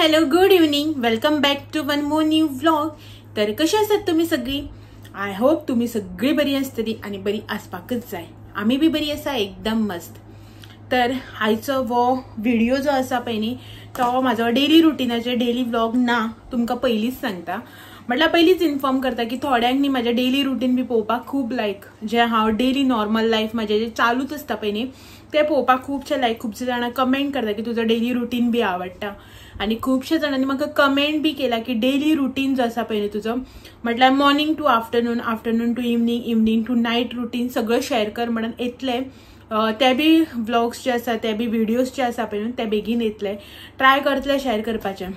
Hello, good evening, welcome back to one more new vlog. तर कशी आसात तुम्ही सगळी? I hope तुम्ही सगळी बरी आसतली आनी बरी आसपाकच जाय. आमी बी बरी आसा, एकदम मस्त. तर आयचो हो व्हिडिओ जो आसा पळय न्ही तो म्हाजो डेली रुटीनाचे डेली व्लॉग ना, तुमकां पयलींच सांगता, म्हटल्यार पयलींच इन्फॉर्म करता की थोड्यांक न्ही म्हाजें डेली रुटीन बी पळोवपाक खूब लायक, जे हांव डेली नॉर्मल लायफ म्हाजें जें चालूच आसता पळय न्ही तें पळोवपाक खुबशे लायक, खुबशे जाणां कमेंट करता की तुजो डेली रुटीन बी आवडटा. आनी खुबशे जाणांनी म्हाका कमेंट बी केला की डेली रुटीन जो आसा पळय न्ही तुजो, म्हटल्यार morning to afternoon, afternoon to evening, evening to night routine सगळं शेअर कर म्हणून येतलें. ते बी व्लॉग्स जे आसा, ते बी व्हिडियोज जे आसा पळय न्ही ते बेगीन येतले, ट्राय करतले शेअर करपाचें.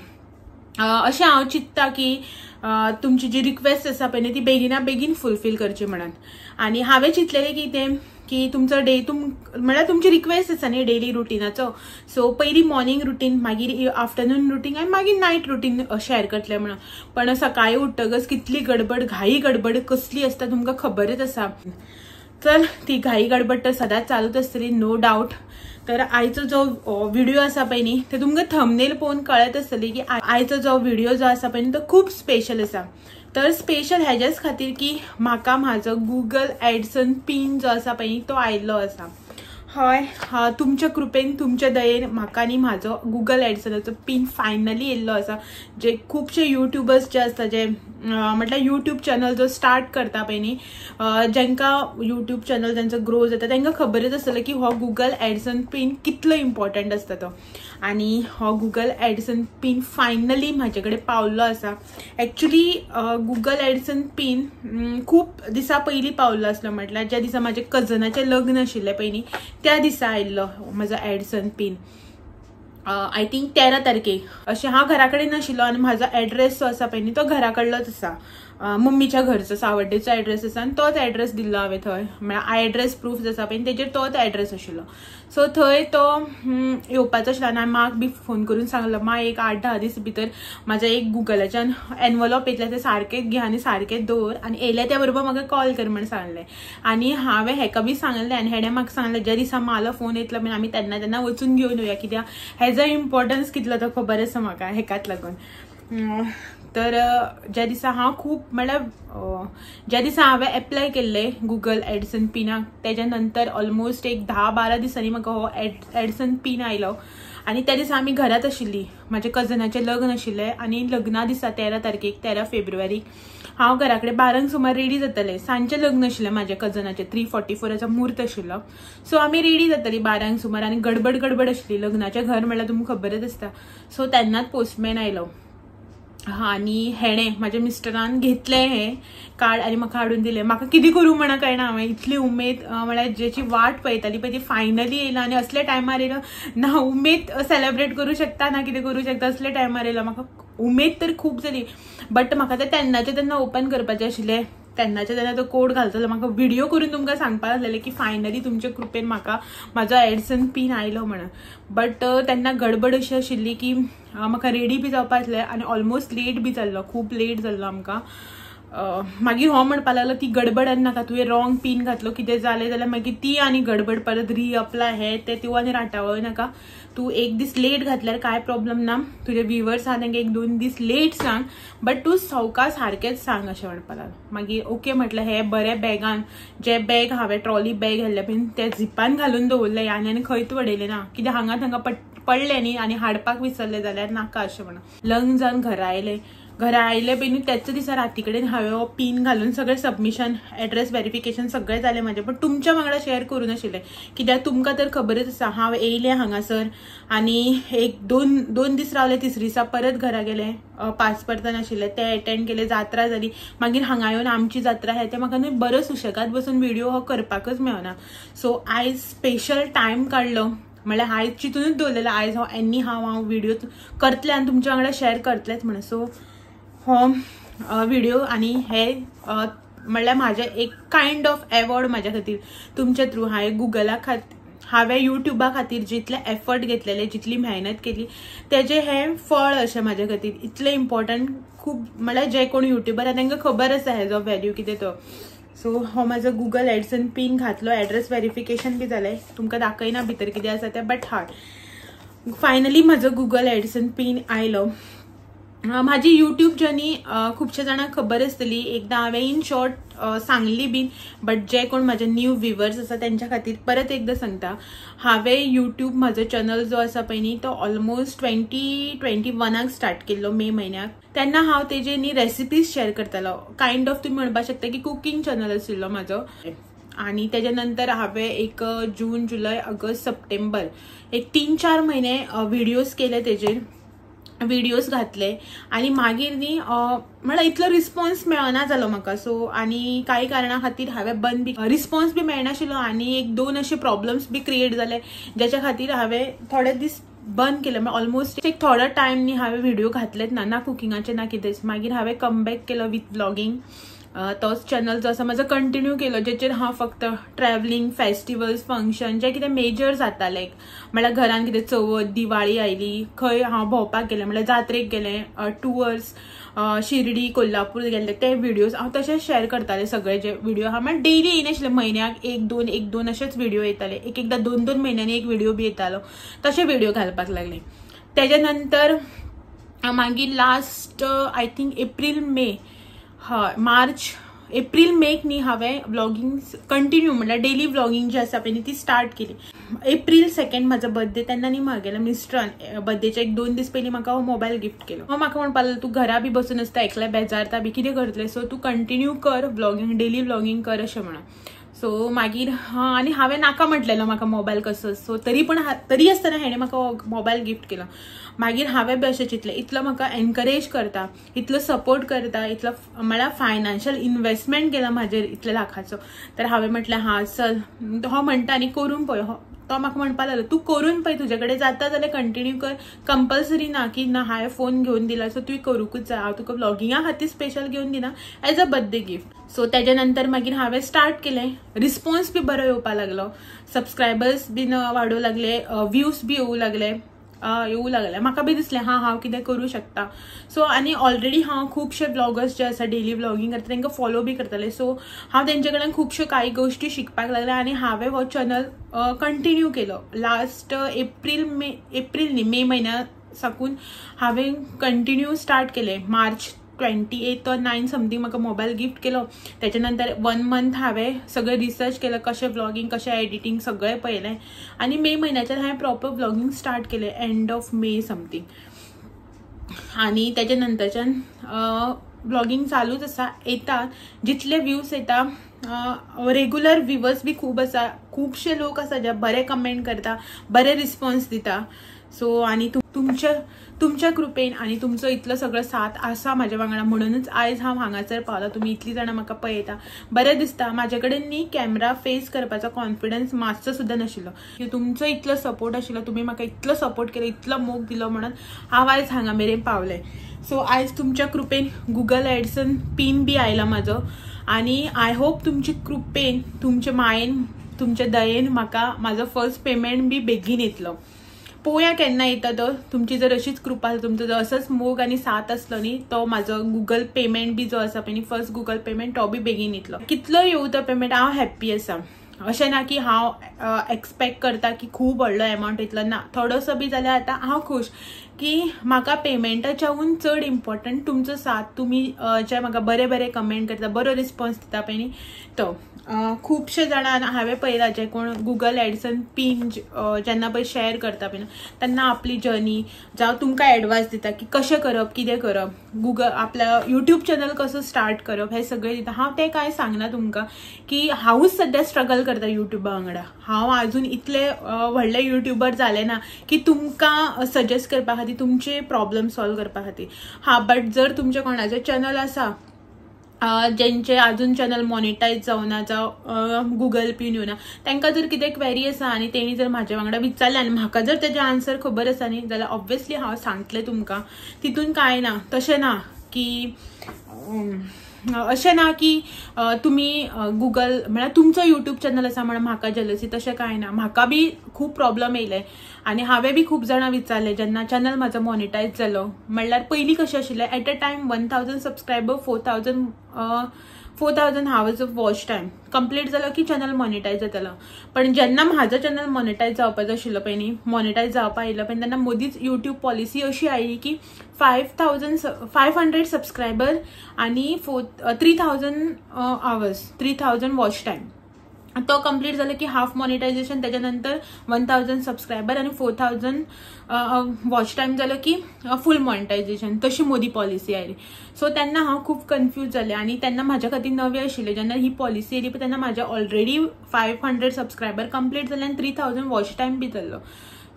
अशें हांव चिंत्ता की तुमची जी रिक्वेस्ट आसा पळय न्ही ती बेगिना बेगीन फुलफील करची म्हणून. आनी हांवें चिंतलेलें की तें की तुमचो डे म्हळ्यार तुमची रिक्वेस्ट आसा न्ही डेली रुटीनाचो, सो पयलीं मॉर्निंग रुटीन, मागीर आफ्टरनून रुटीन आनी मागीर नायट रुटीन शेअर करतलें म्हणून. पण सकाळीं उठ्ठकच कितली गडबड, घाई गडबड कसली आसता तुमकां खबरच आसा. चल, ती घाई गडबड तर सदांच चालूच आसतली, नो डावट. तर आयचो जो व्हिडिओ आसा पळय न्ही ते तुमकां थंबनेल पळोवन कळत आसतली की आयचो जो व्हिडिओ जो आसा पळय न्ही तो खूब स्पेशल आसा. तर स्पेशल हेज्याच खातीर की म्हाका म्हाजो गुगल एडसन पिन जो आसा पळय न्ही तो आयिल्लो आसा. हय, तुमच्या कृपेन, तुमच्या दयेन म्हाका न्ही म्हाजो गुगल एडसनाचो पिन फायनली येयल्लो आसा. जे खुबशे युट्यूबर्स जे आसता, जे म्हटल्यार युट्यूब चॅनल जो स्टार्ट करता पळय न्ही, जांकां युट्यूब चॅनल तांचो ग्रो जाता तांकां खबरच आसतलें की हो गुगल एडसन पिन कितलो इम्पॉर्टंट आसता तो. आनी हो गुगल एडसन पिन फायनली म्हाजे कडेन पावल्लो आसा. एक्चुली गुगल एडसन पिन खूब दिसा पयलीं पावल्लो आसलो, म्हटल्यार ज्या दिसा म्हाज्या कजनाचें लग्न आशिल्लें पळय न्ही त्या दिसा आयिल्लो म्हाजो एडसन पिन. I think 13 तारखेक अशें हांव घरा कडेन नाशिल्लो आनी म्हाजो एड्रेस जो आसा पळय न्ही तो घरा कडलोच आसा, मम्मीच्या घरचो सावड्डेचो एड्रेस आसा आनी तोच एड्रेस दिल्लो हांवें थंय, म्हळ्यार एड्रेस प्रूफ जो आसा पळय तेजेर तोच एड्रेस आशिल्लो. सो थंय तो येवपाचो आशिल्लो आनी हांवें माक बी फोन करून सांगलो, मा एक 8-10 दीस भितर म्हाज्या एक गुगलाच्यान एनवलॉप येतलें तें सारकेंच घे आनी सारकें दवर आनी येयलें त्या बरोबर म्हाका कॉल कर म्हण सांगलें. आनी हांवें हेका बी सांगलें आनी हेणें म्हाका सांगलें ज्या दिसा म्हालो फोन येतलो म्हण आमी तेन्ना तेन्ना वचून घेवन येवया, कित्याक हेजो इम्पॉर्टन्स कितलो तो खबर आसा म्हाका हेकाच लागून. तर ज्या दिसा हांव खूब म्हळ्यार ज्या दिसा हांवें एप्लाय केल्लें गुगल एडसन पिनाक तेज्या नंतर ऑलमोस्ट एक 10-12 दिसांनी म्हाका हो एडसन पिन आयलो. आनी त्या दिसा आमी घरात आशिल्ली, म्हाज्या कजनाचें लग्न आशिल्लें आनी लग्ना दिसा 13 तारखेक 13 फेब्रुवारीक हांव घरा कडेन 12 सुमार रेडी जातालें. सांजचें लग्न आशिल्लें म्हाज्या कजनाचें, 3:44 म्हूर्त आशिल्लो. सो आमी रेडी जातालीं 12 सुमार आनी गडबड गडबड आशिल्ली, लग्नाचें घर म्हळ्यार तुमकां खबरच आसता. सो तेन्नाच पोस्टमॅन आयलो आनी हेणें म्हाज्या मिस्टरान घेतलें हें कार्ड आनी म्हाका हाडून दिलें. म्हाका कितें करूं म्हणा कळना, हांवें इतली उमेद म्हळ्यार जेची वाट पळयताली पळय ती फायनली येयला आनी असल्या टायमार येयलो ना उमेद सेलेब्रेट करूं शकता ना कितें करूं शकता, असल्या टायमार येयलो. म्हाका उमेद तर खूब जाली, बट म्हाका तें तेन्नाचें तेन्ना ओपन करपाचें आशिल्लें, तेन्नाचे तेन्ना तो कोड घालतलो. म्हाका व्हिडिओ करून तुमकां सांगपाक आसलेलें की फायनली तुमचे कृपेन म्हाका म्हाजो एडसन पिन आयलो म्हणून. बट तेन्ना गडबड अशी आशिल्ली की म्हाका रेडी बी जावपाक आसलें आनी ऑलमोस्ट लेट बी जाल्लो, खूब लेट जाल्लो आमकां. मागीर हो म्हणपाक लागलो ती गडबड आनी नाका, तुवें रॉंग पिन घातलो कितें जालें जाल्यार मागीर ती आनी गडबड परत रिअप्लाय हे ते तूं आनी राटावळ नाका, तूं एक दीस लेट घातल्यार कांय प्रॉब्लम ना, तुजे व्हिवर्स आहा तांकां 1-2 दीस लेट सांग, बट तूं सवका सारकेंच सांग अशें म्हणपाक लागलो. मागीर ओके म्हटलें. हे बरें बॅगान जे बॅग हांवें ट्रॉली बॅग घाल्लें पळय तें झिपान घालून दवरलें आनी आनी खंयच वडयलें ना, कित्याक हांगा थांगा पडलें न्ही आनी हाडपाक विसरलें जाल्यार नाका अशें म्हणून. लग्न जावन घरा आयलें, घरा आयलें पळय न्ही त्याच दिसा राती कडेन हांवें हो पिन घालून सगळें सबमिशन, एड्रेस वेरिफिकेशन सगळें जालें म्हाजें, पण तुमच्या वांगडा शेअर करूं नाशिल्लें, कित्याक तुमकां तर खबरच आसा हांव येयलें हांगासर आनी 1-2 दीस रावलें, तिसरे दिसा परत घरा गेलें, पासपर्तान आशिल्लें तें एटेंड केलें, जात्रा जाली, मागीर हांगा येवन आमची जात्रा हे तें म्हाका न्हू बरो सुशेगाद बसून व्हिडिओ हो करपाकच मेळना. सो आयज स्पेशल टायम काडलो, म्हळ्यार आयज चिंतूनच दवरलेलें आयज हांव एनी हांव व्हिडिओ करतलें आनी तुमच्या वांगडा शेअर करतलेंच म्हणून. सो हो व्हिडिओ आनी हे म्हळ्यार म्हाजें एक कायंड ऑफ एवॉर्ड म्हाज्या खातीर तुमच्या थ्रू. हांवें गुगला खातीर, हांवें युट्युबा खातीर जितले एफर्ट घेतलेले, जितली मेहनत केली तेजें हें फळ अशें म्हाज्या खातीर इतलें इम्पॉर्टंट खूब. म्हळ्यार जे कोण युट्युबर आहा तांकां खबर आसा हेजो व्हॅल्यू कितें तो. सो हो म्हाजो गुगल एडसन पिन घातलो, एड्रेस वेरिफिकेशन बी जालें, तुमकां दाखयना भितर कितें आसा तें, बट हय फायनली म्हजो गुगल एडसन पीन आयलो. म्हाजी यूट्यूब जर्नी खुबश्या जाणांक खबर आसतली, एकदां हांवें इन शॉर्ट सांगली बीन, बट जे कोण म्हाजे न्यू व्युवर्स आसा तेंच्या खातीर परत एकदां सांगता. हांवें यूट्यूब म्हाजो चॅनल जो आसा पळय न्ही तो ऑलमोस्ट 2021 स्टार्ट केल्लो मे म्हयन्याक. तेन्ना हांव तेजे न्ही रेसिपीज शेअर करतालो, कायंड ऑफ तुमी म्हणपाक शकता की कुकींग चॅनल आशिल्लो म्हाजो. आनी तेज्या नंतर हांवें एक जून जुलय ऑगस्ट सप्टेंबर एक 3-4 म्हयने व्हिडियोज केले, तेजेर व्हिडियोज घातले. आनी मागीर न्ही म्हळ्यार इतलो रिस्पॉन्स मेळना जालो म्हाका. सो आनी कांय कारणा खातीर हांवें बंद बी, रिस्पॉन्स बी मेळनाशिल्लो आनी 1-2 अशे प्रॉब्लम्स बी क्रिएट जाले ज्याच्या खातीर हांवें थोडे दीस बंद केले. म्हळ्यार ऑलमोस्ट एक थोडो टायम न्ही हांवें व्हिडियो घातलेच ना, ना कुकिंगाचे ना कितेंच. मागीर हांवें कमबॅक केलो विथ व्लॉगींग. तोच चॅनल जो आसा म्हाजो कंटिन्यू केलो, जेचेर हांव फक्त ट्रॅवलिंग, फेस्टिवल्स, फंक्शन जे कितें मेजर जाताले, म्हळ्यार घरान कितें चवथ, दिवाळी आयली, खंय हांव भोंवपाक गेलें, म्हळ्यार जात्रेक गेलें, टुअर्स, शिर्डी, कोल्हापूर गेल्ले, ते व्हिडियोज हांव तशें शेअर करतालें. सगळे जे व्हिडियो आहा म्हळ्यार डेली येयनाशिल्ले, म्हयन्याक 1-2 1-2 अशेच व्हिडियो येताले, एक एकदां 2-2 म्हयन्यांनी एक व्हिडियो बी येतालो, तशे व्हिडियो घालपाक लागले. तेज्या नंतर मागीर last I think April May, हय मार्च एप्रील मेक न्ही हांवें व्लॉगींग कंटिन्यू म्हळ्यार डेली व्लॉगींग जी आसा पळय न्ही ती स्टार्ट केली. एप्रील 2 म्हाजो बर्थडे, तेन्ना न्ही म्हागेल्या मिस्टरान बर्थडेच्या 1-2 दीस पयलीं म्हाका हो मोबायल गिफ्ट केलो. हो म्हाका म्हणपाक लागलो तूं घरा बी बसून आसता, एकलें बेजारता बी, कितें करतलें, सो तूं कंटिन्यू कर व्लॉगींग, डेली व्लॉगींग कर अशें म्हणून. सो मागीर आनी हांवें नाका म्हटलेलो म्हाका मोबायल कसो, सो तरी पण तरी आसतना हेणें म्हाका मोबायल गिफ्ट केलो. मागीर हांवें बी अशें चिंतलें, इतलो म्हाका एनकरेज करता, इतलो सपोर्ट करता, इतलो म्हळ्यार फायनान्शियल इन्वेस्टमेंट केला म्हाजेर इतल्या लाखाचो, तर हांवें म्हटलें हां चल, हो म्हणटा न्ही करून पळय. तो म्हाका म्हणपाक लागलो तूं करून पळय, तुजे कडेन जाता जाल्यार कंटिन्यू कर, कंपल्सरी ना की ना हांवें फोन घेवन दिला सो तुवें करूंकूच जाय, हांव तुका व्लॉगिंगा खातीर स्पेशल घेवन दिना, as a birthday gift. So तेज्या नंतर मागीर हांवें स्टार्ट केलें, रिस्पॉन्स बी बरो येवपाक लागलो, सबस्क्रायबर्स बीन वाडूंक लागले, व्यूज बी येवूं लागले, म्हाका बी दिसलें हां हांव कितें करूं शकता. सो आनी ऑलरेडी हांव खुबशे व्लॉगर्स जे आसा डेली व्लॉगींग करता तांकां फॉलो बी करतालें, सो हांव तेंचे कडेन खुबश्यो कांय गोश्टी शिकपाक लागलें आनी हांवें हो चॅनल कंटिन्यू केलो. लास्ट एप्रील मे, एप्रील न्ही मे म्हयन्या साकून हांवें कंटिन्यू स्टार्ट केलें. मार्च 28 or 9 something म्हाका मोबायल गिफ्ट केलो. तेच्या नंतर 1 मंथ हांवें सगळें रिसर्च केलें, कशें व्लॉगींग, कशें एडिटींग सगळें पळयलें आनी मे म्हयन्याच्यान हांवें प्रॉपर व्लॉगींग स्टार्ट केलें, एंड ऑफ मे समथींग. आनी तेच्या नंतरच्यान व्लॉगींग चालूच आसा, येता जितले व्यूज येता, रेगुलर व्यूवर्स बी खूब आसा, खुबशे लोक आसा जे बरे कमेंट करता, बरे रिस्पॉन्स दिता. सो आनी तुमच्या कृपेन आनी तुमचो इतलो सगळो साथ आसा म्हाज्या वांगडा म्हणूनच आयज हांव हांगासर पावलां. तुमी इतलीं जाणां म्हाका पळयता, बरें दिसता. म्हाजे कडेन न्ही कॅमरा फेस करपाचो कॉन्फिडन्स मातसो सुद्दां नाशिल्लो, तुमचो इतलो सपोर्ट आशिल्लो, तुमी म्हाका इतलो सपोर्ट केलो, इतलो मोग दिलो म्हणून हांव आयज हांगा मेरेन पावलें. सो आयज तुमच्या कृपेन गुगल एडसन पीन बी आयला म्हाजो आनी I hope तुमचे कृपेन, तुमचे मायेन, तुमच्या दयेन म्हाका म्हाजो फर्स्ट पेमेंट बी बेगीन येतलो. पळोवया केन्ना येता तो. तुमची जर अशीच कृपा, तुमचो जर असोच मोग आनी साथ आसलो न्ही तो म्हाजो गुगल पेमेंट बी जो आसा पळय न्ही फर्स्ट गुगल पेमेंट तो बी बेगीन येतलो. कितलो येवं तो पेमेंट हांव हॅप्पी आसा. अशें ना की हांव एक्सपेक्ट करता की खूब व्हडलो एमावंट येतलो, ना, थोडोसो बी जाल्यार आतां हांव खूश की म्हाका पेमेंटाच्याहून चड इम्पॉर्टंट तुमचो साथ, तुमी जे म्हाका बरे बरे कमेंट करता, बरो रिस्पॉन्स दिता पळय न्ही तो. खुबशे जाणां हांवें पळयलां जे कोण गुगल एडसन पीन जेन्ना पळय शेअर करता पळय तेन्ना आपली जर्नी जावं तुमकां एडवायस दिता की कशें करप, कितें करप, गुगल आपल्या यूट्यूब चॅनल कसो स्टार्ट करप, हें सगळें दिता. हांव तें कांय सांगना तुमकां की हांवूच सद्या स्ट्रगल करता यूट्यूबा वांगडा. हांव आजून इतले व्हडले यूट्यूबर जालें ना की तुमकां सजेस्ट करपा खातीर, तुमचे प्रॉब्लम सॉल्व करपा खातीर. हां, बट जर तुमचें कोणाचें चॅनल आसा जेंचे अजून चॅनल मॉनिटायज जावना जावं गुगल पिन येवना, तांकां जर कितें क्वेरी आसा आनी तेणी जर म्हाजे वांगडा विचारलें आनी म्हाका जर तेजें आन्सर खबर आसा न्ही जाल्यार ऑब्वियसली हांव सांगतलें तुमकां. तितून कांय ना, तशें ना की अशें ना की तुमी गुगल म्हळ्यार तुमचो यूट्यूब चॅनल आसा म्हणून म्हाका जेलसी, तशें कांय ना. म्हाका बी खूब प्रॉब्लम येयले आनी हांवें बी खूब जाणां विचारलें जेन्ना चॅनल म्हाजो मॉनिटायज जालो. म्हणल्यार पयलीं कशें आशिल्लें, at a time 1000 subscriber, 4000 4000 hours of watch time complete जालो की चॅनल मॉनिटायज जातालो. पण जेन्ना म्हाजो चॅनल मॉनिटायज जावपाचो आशिल्लो पळय न्ही, मॉनिटायज जावपा आयिल्लो पळय, तेन्ना मदींच यूट्यूब पॉलिसी अशी आयली की 5500 सबस्क्रायबर आनी 3000 आवर्स, 3000 वॉच टायम तो कंप्लीट जालो की हाफ मॉनिटायझेशन, त्याच्या नंतर 1000 सबस्क्रायबर आनी 4000 वॉच टायम जालो की फूल मॉनिटायझेशन, तशी मोदी पॉलिसी आयली. सो तेन्ना हांव खूब कन्फ्यूज जालें आनी तेन्ना म्हाज्या खातीर नवें आशिल्लें. जेन्ना ही पॉलिसी आयली पळय तेन्ना म्हाजे ऑलरेडी 500 सबस्क्रायबर कंप्लीट जाले आनी 3000 वॉच टायम बी जाल्लो.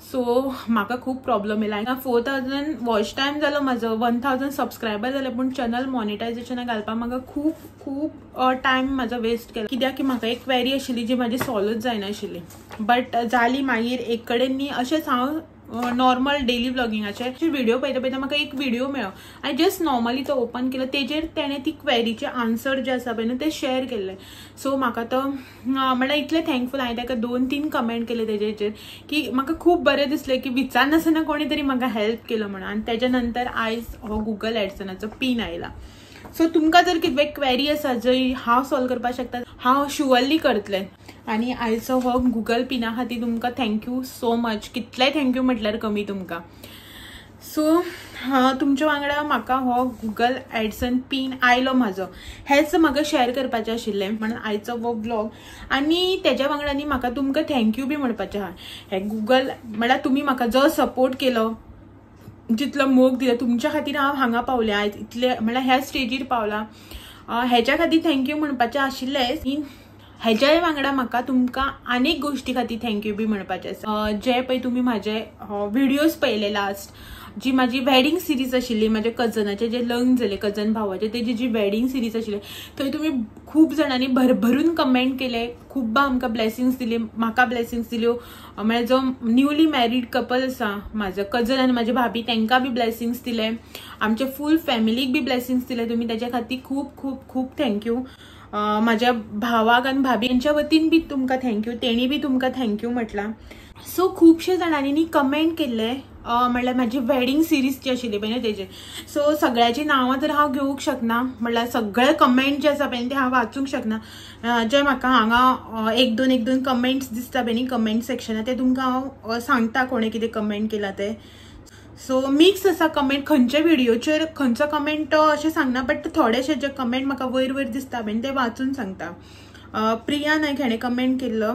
सो म्हाका खूब प्रॉब्लम येयला. 4000 वॉच टायम जालो म्हाजो, 1000 सबस्क्रायबर जाले, पूण चॅनल मॉनिटायझेशनाक घालपाक म्हाका खूब खूब टायम म्हाजो वेस्ट केलो. कित्याक की म्हाका एक क्वेरी आशिल्ली जी म्हाजी सॉल्वच जायनाशिल्ली, बट जाली मागीर एक कडेन न्ही. अशेंच हांव नॉर्मल डेली व्लॉगिंगाचे व्हिडिओ पळयता पळयता म्हाका एक व्हिडिओ मेळ्ळो आनी जस्ट नॉर्मली तो ओपन केलो, तेजेर तेणें ती क्वेरीचे आन्सर जे आसा पळय न्हू ते शेअर केल्ले. सो म्हाका तो म्हणल्यार इतलें थँकफूल, हांवें ताका 2-3 कमेंट केले तेजेर की म्हाका खूब बरें दिसलें की विचारनासतना कोणी तरी म्हाका हेल्प केलो म्हणून. आनी तेज्या नंतर आयज हो गुगल एडसनाचो पीन आयला. सो तुमकां जर कितें क्वेरी आसा जंय हांव सॉल्व करपाक शकता, हांव शुअरली करतलें. आनी आयचो हो गुगल पिना खातीर तुमकां thank you so much, कितलें thank you म्हटल्यार कमी तुमकां. सो तुमच्या वांगडा म्हाका हो गुगल एडसन पीन आयलो म्हाजो, हेच म्हाका शेअर करपाचें आशिल्लें म्हणून आयचो हो व्लॉग. आनी तेज्या वांगडा न्ही म्हाका तुमकां thank you बी म्हणपाचें आहा. हे गुगल म्हळ्यार तुमी म्हाका जो सपोर्ट केलो, जितलो मोग दिलो, तुमच्या खातीर हांव हांगा पावलें आयज, इतले म्हळ्यार ह्या स्टेजीर पावलां, हेच्या खातीर thank you म्हणपाचें आशिल्लेंच. हेज्याय वांगडा म्हाका तुमकां आनीक गोश्टी खातीर thank you बी म्हणपाचें आसा. जे पळय तुमी म्हाजे व्हिडियोज पळयले लास्ट, जी म्हाजी वेडिंग सिरीज आशिल्ली, म्हाज्या कजनाचे जे लग्न जाले, कजन भावाचे, तेजी जी वेडिंग सिरीज आशिल्ली, थंय तुमी खूब जाणांनी भरभरून कमेंट केले, खुब्बां आमकां ब्लेसिंग्स दिली, म्हाका ब्लेसिंग्स दिल्यो. म्हळ्यार जो न्यूली मॅरीड कपल आसा, म्हाजो कजन आनी म्हाजी भाभी, तांकां बी ब्लेसिंग्स दिले, आमच्या फूल फॅमिलीक बी ब्लेसिंग्स दिले तुमी, तेज्या खातीर खूब खूब खूब thank you. म्हाज्या भावाक आनी भाभी यांच्या वतीन बी तुमकां thank you, तेणी बी तुमकां thank you म्हटलां. सो खुबशे जाणांनी न्ही कमेंट केल्ले, म्हणल्यार म्हाजी वेडिंग सिरीज जी आशिल्ली पळय न्हू तेजेर. सो सगळ्याची नांवां तर हांव घेवंक शकना, म्हणल्यार सगळे कमेंट जे आसा पळय ते हांव वाचूंक शकना. जे म्हाका हांगा एक दोन कमेंट्स दिसता पळय न्ही कमेंट सेक्शनार, ते तुमकां हांव सांगता कोणें कितें कमेंट केला ते. सो मिक्स आसा कमेंट, खंयच्या व्हिडियोचेर खंयचो कमेंट तो अशें सांगना, बट थोडेशे जे कमेंट म्हाका वयर वयर दिसता पळय ते वाचून सांगता. प्रिया नायक हाणें कमेंट केल्लो,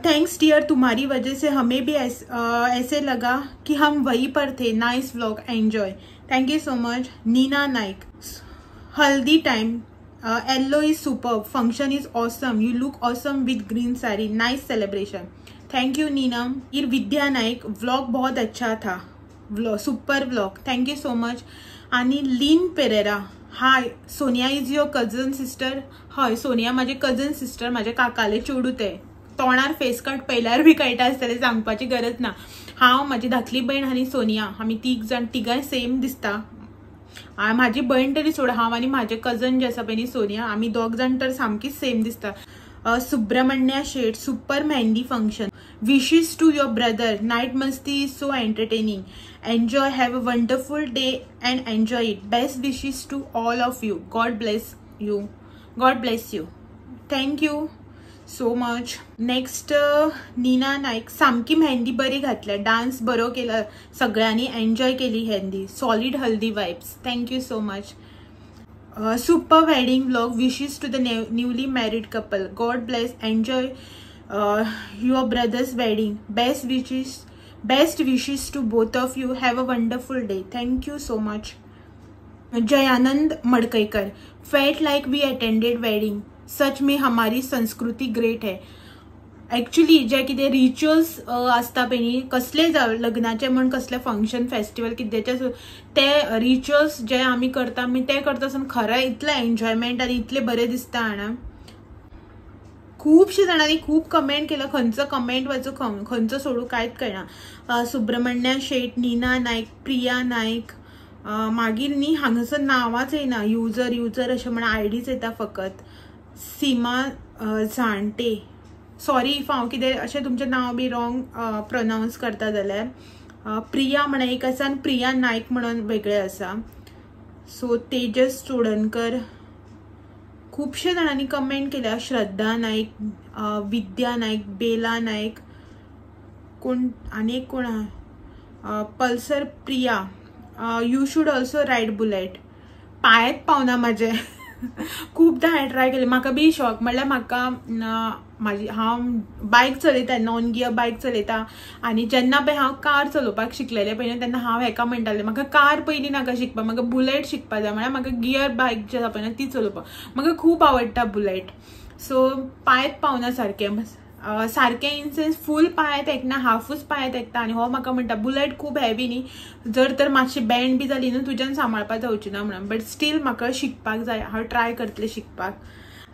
thanks dear, तुम्हारी वजह से हमें भी ऐसे लगा कि हम वहीं पर थे, nice vlog, enjoy, thank you so much. Neena Naik, haldi time, yellow is super, function is awesome, you look awesome with green sari, nice celebration, thank you Neena. फिर विद्या नाइक, व्लॉग बहुत अच्छा था, super vlog, thank you so much. आनी Lin Pereira, hi Sonia is your cousin sister. हय, सोनिया म्हाजे cousin sister, म्हाजे काकाले चेडूं तें, तोंडार फेस कट पळयल्यार बी कळटा आसतलें, सांगपाची गरज ना. हांव, म्हाजी धाकली भयण आनी सोनिया, आमी तीग जाण, तिगांय सेम दिसता. म्हाजी भयण तरी सोड, हांव आनी म्हाजे कजन जे आसा पळय न्ही सोनिया, आमी दोग जाण तर सामकीच सेम दिसता. Subrahmanya Shet, super mehndi function, wishes to your brother, night masti is so entertaining, enjoy, have a wonderful day and enjoy it, best wishes to all of you, God bless you, God bless you, thank you so much. Next Neena Naik, सामकी मेहंदी बरी घातल्या, dance बरो केला, सगळ्यांनी enjoy केली mehndi, solid haldi vibes, thank you so much. Super wedding vlog, wishes to the newly married couple, God bless, enjoy your brother's wedding, best wishes to both of you, have a wonderful day, thank you so much. Jayanand Madkaikar, felt like we attended wedding, सच में हमारी संस्कृती great है. Actually जे कितें rituals आसता पळय न्ही, कसले जावं लग्नाचे म्हण, कसले फंक्शन फेस्टिवल कितेंचे, ते रिच्युअल्स जे आमी करता, आमी ते करता आसतना खरें इतलें एन्जॉयमेंट आनी इतलें बरें दिसता जाणा. खुबशे जाणांनी खूब कमेंट केलो, खंयचो कमेंट वाचूं खंयचो सोडूं कांयच कळना. सुब्रमण्या शेट, नीना नायक, प्रिया नायक, मागीर न्ही हांगासर नांवांच येना, युजर युजर अशें म्हण आयडीच येता फकत. सीमा झांटे, सॉरी if हांव कितें अशें तुमचें नांव बी रॉंग प्रोनावन्स करता जाल्यार. प्रिया म्हणून एक आसा आनी प्रिया नायक म्हणून वेगळें आसा. सो तेजस चोडणकर, खुबशे जाणांनी कमेंट केल्या. श्रद्धा नाईक, विद्या नाईक, बेला नाईक, कोण आनी एक कोण आहा, Pulsar Priya, you should also ride Bullet. पांयेच पावना म्हाजे. खूबदां हांवें ट्राय केलें. म्हाका बी शॉक म्हणल्यार म्हाका म्हाजी हांव बायक चलयता, नॉन गियर बायक चलयता आनी जेन्ना पळय हांव कार चलोवपाक शिकलेलें पळय न्हू तेन्ना हांव हेका म्हणटालें म्हाका कार पयलीं नाका शिकपाक, म्हाका बुलेट शिकपाक जाय. म्हळ्यार म्हाका गियर बायक जी आसा पळय न्हू ती चलोवपाक म्हाका खूब आवडटा बुलेट. सो पांयच पावना सारकें, सारकें इन सेन्स फूल पांय तेंकना, हाफूच पांय तेंकता. आनी हो म्हाका म्हणटा बुलेट खूब हेवी न्ही, जर तर मातशी बँड बी जाली न्हू तुज्यान सांबाळपाक जावची ना म्हणून. बट स्टील म्हाका शिकपाक जाय, हांव ट्राय करतलें शिकपाक.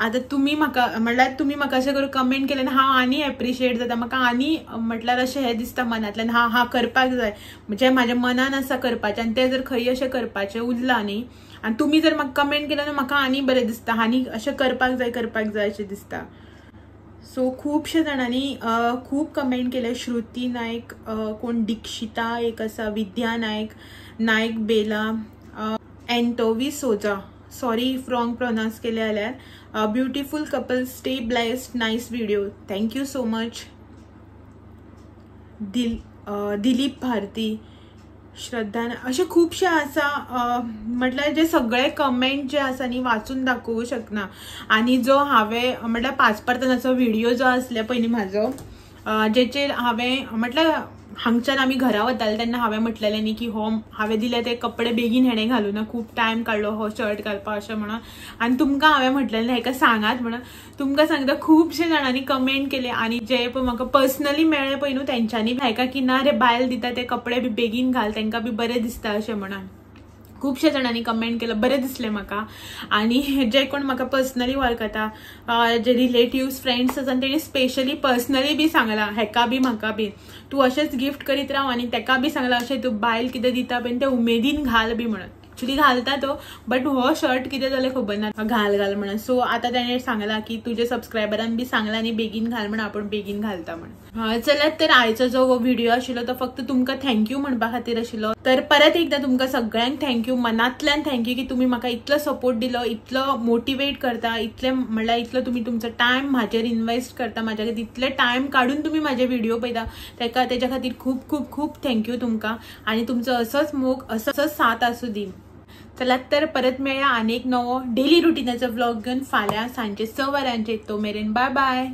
आतां तुमी म्हाका म्हणल्यार तुमी म्हाका अशें करून कमेंट केलें हांव आनी एप्रिशिएट जाता. म्हाका आनी म्हटल्यार अशें हें दिसता मनांतल्यान हांव हा करपाक जाय, जें म्हाज्या मनान आसा करपाचें आनी तें जर खंय अशें करपाचें उरलां न्ही आनी तुमी जर म्हाका कमेंट केलें न्हू म्हाका आनी बरें दिसता, आनी अशें करपाक जाय करपाक जाय अशें दिसता. सो खुबशे जाणांनी खूब कमेंट केले. श्रुती नायक, कोण दीक्षिता एक आसा, विद्या नायक, नायक बेला, एन्टोवी सोजा, सॉरी if wrong pronounce केले जाल्यार. Beautiful couple, stay blessed, nice video, thank you so much. Dilip Bharti, Shraddha, अशे खुबशे आसा. म्हटल्यार जे सगळे कमेंट जे आसा न्ही वाचून दाखोवंक शकना. आनी जो हांवें म्हटल्यार पाचपर्तनाचो व्हिडियो जो आसले पयलीं म्हाजो, जेचेर हांवें म्हटल्यार हांगच्यान आमी घरा वताले तेन्ना हांवें म्हटलेलें न्ही की हो हांवें दिले ते कपडे बेगीन हेणें घालूं ना, खूब टायम काडलो हो शर्ट घालपाक अशें म्हणून. आनी तुमकां हांवें म्हटलेलें हेका सांगात म्हणून. तुमकां सांगता खुबशे जाणांनी कमेंट केले आनी जे पळय म्हाका पर्सनली मेळ्ळे पळय न्हू तेंच्यांनी हेका की ना रे बायल दिता ते कपडे बी बेगीन घाल, तेंकां बी बरें दिसता अशें म्हणून. खुबशे जाणांनी कमेंट केलं, बरें दिसलें म्हाका. आनी जे कोण म्हाका पर्सनली वळखता, जे रिलेटिव्स फ्रेंड्स आसा तेणी स्पेशली पर्सनली बी सांगलां हेका बी म्हाका बी तूं अशेंच गिफ्ट करीत राव आनी तेका बी सांगलां अशें तूं बायल कितें दिता पळय तें उमेदीन घाल बी म्हणून. एक्चुली घालता तो, बट हो शर्ट कितें जालें खबर ना, घाल घाल म्हणून. सो आतां तेणें सांगलां की तुजे सबस्क्रायबरान बी सांगलां न्ही बेगीन घाल म्हणून, आपूण बेगीन घालता म्हणून. चलात तर आयचो जो व्हिडिओ आशिल्लो तो फक्त तुमकां thank you म्हणपा खातीर आशिल्लो. तर परत एकदां तुमकां सगळ्यांक thank you, मनांतल्यान thank you की तुमी म्हाका इतलो सपोर्ट दिलो, इतलो मोटिवेट करता, इतले म्हणल्यार इतलो तुमी तुमचो टायम म्हाजेर इन्वेस्ट करता, म्हाज्या खातीर इतले टायम काडून तुमी म्हाजे व्हिडिओ पळयता, तेका तेज्या खातीर खूब खूब खूब thank you तुमकां. आनी तुमचो असोच मोग असोच साथ आसूं दी. चलात तर परत मेळया आनी एक नवो डेली रुटीनाचो व्लॉग घेवन फाल्यां सांजे 6 वरांचेर. तो मेरेन बाय बाय.